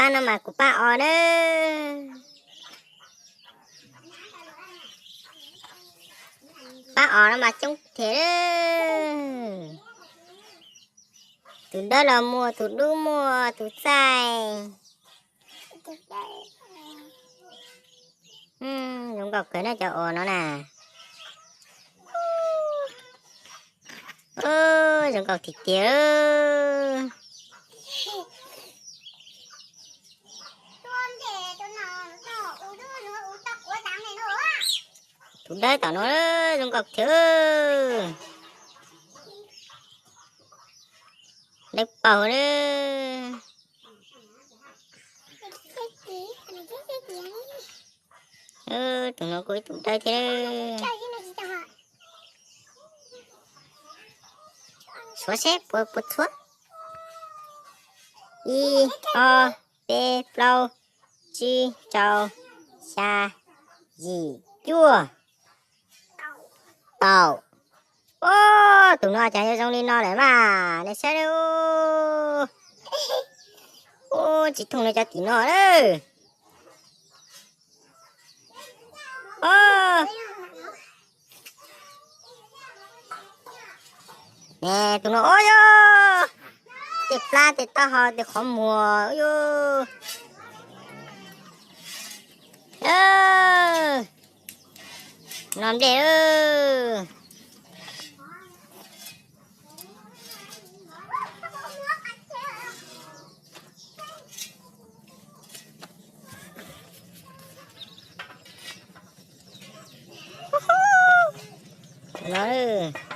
No mas kuv pab os na. Pab os no mas coob thiab. Tus dawb los muaj, tus dub muaj, tus txaij. Zoo nkauj kawg na cov os no na. Zoo nkauj tiag tiag. Tus dawb tom no zoo nkauj thiab. Dawb paug na. Tus no kuj ib tug dawb thiab. Suav seb puas puas txhua. Ib, ob, peb, plaub, tsib, rau, xya, yim, cuaj, kaum. Ub, tus no cas yuav zoo li no lawm mas nej saib. Ub, tsis thooj li cov tim no lawm. Ub, ne tus no ub yog tej plab tej taub hau tej qhov muag ub yog. No nplej. No.